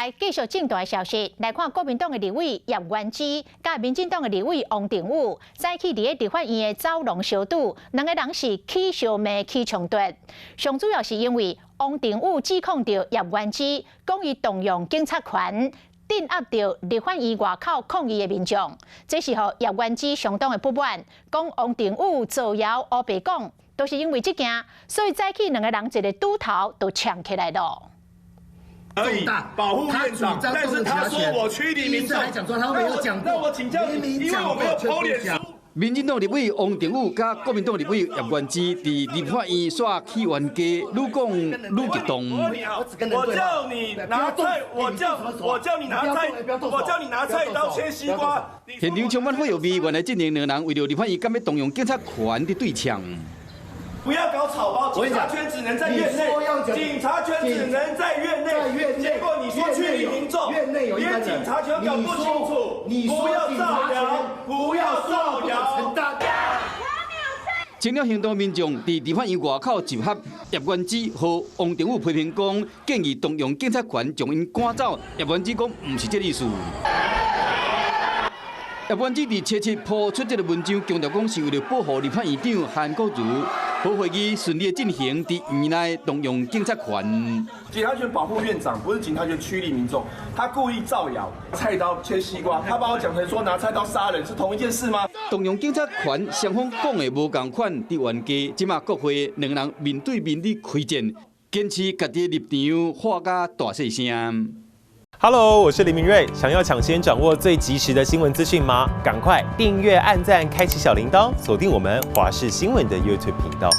來繼續正大消息，來看國民黨的立委葉元之，佮民進黨的立委王定宇，早起佇咧立法院的走廊相拄，兩个人是起相罵、起衝突。上主要是因為王定宇指控著葉元之，講伊動用警察權鎮壓著立法院外口抗議的民眾，這是予葉元之相當的不滿，講王定宇造謠烏白講，都是因為這件，所以早起兩个人一个拄頭就衝起來了。可以保護院長，但是他說我驅離民眾，那我請教你，因為我沒有 PO 臉書。民進黨立委王定宇佮國民黨立委葉元之佇立法院煞起冤家，愈講愈激動。我叫你拿菜，我叫你拿菜，我叫你拿菜刀切西瓜。現場充滿火藥味，原來這兩人為著立法院敢欲動用警察權佇對嗆。不要搞草包，警察權只能在院內，警察權只能在院內。結果你說驅離民眾，連警察權搞不清楚，不要造謠，不要造謠。青鳥行動民眾佇立法院外口集合，葉元之予王定宇批評講，建議動用警察權將𪜶趕走。葉元之講毋是這個意思。葉元之佇七七 po 出這个文章，強調講是為著保護立法院長韓國瑜，予會議順利進行，佇院內動用警察權。警察權保護院長，不是警察權驅離民眾。他故意造謠，菜刀切西瓜，他把我講成說拿菜刀殺人是同一件事嗎？動用警察權，雙方講的無仝款，佇冤家，這馬國會兩人面對面佇開戰，堅持家己的立場，喊甲大細聲。 Hello，我是林明瑞。想要搶先掌握最及時的新聞資訊嗎？趕快訂閱、按讚、開啟小鈴鐺，鎖定我們華視新聞的 YouTube 頻道。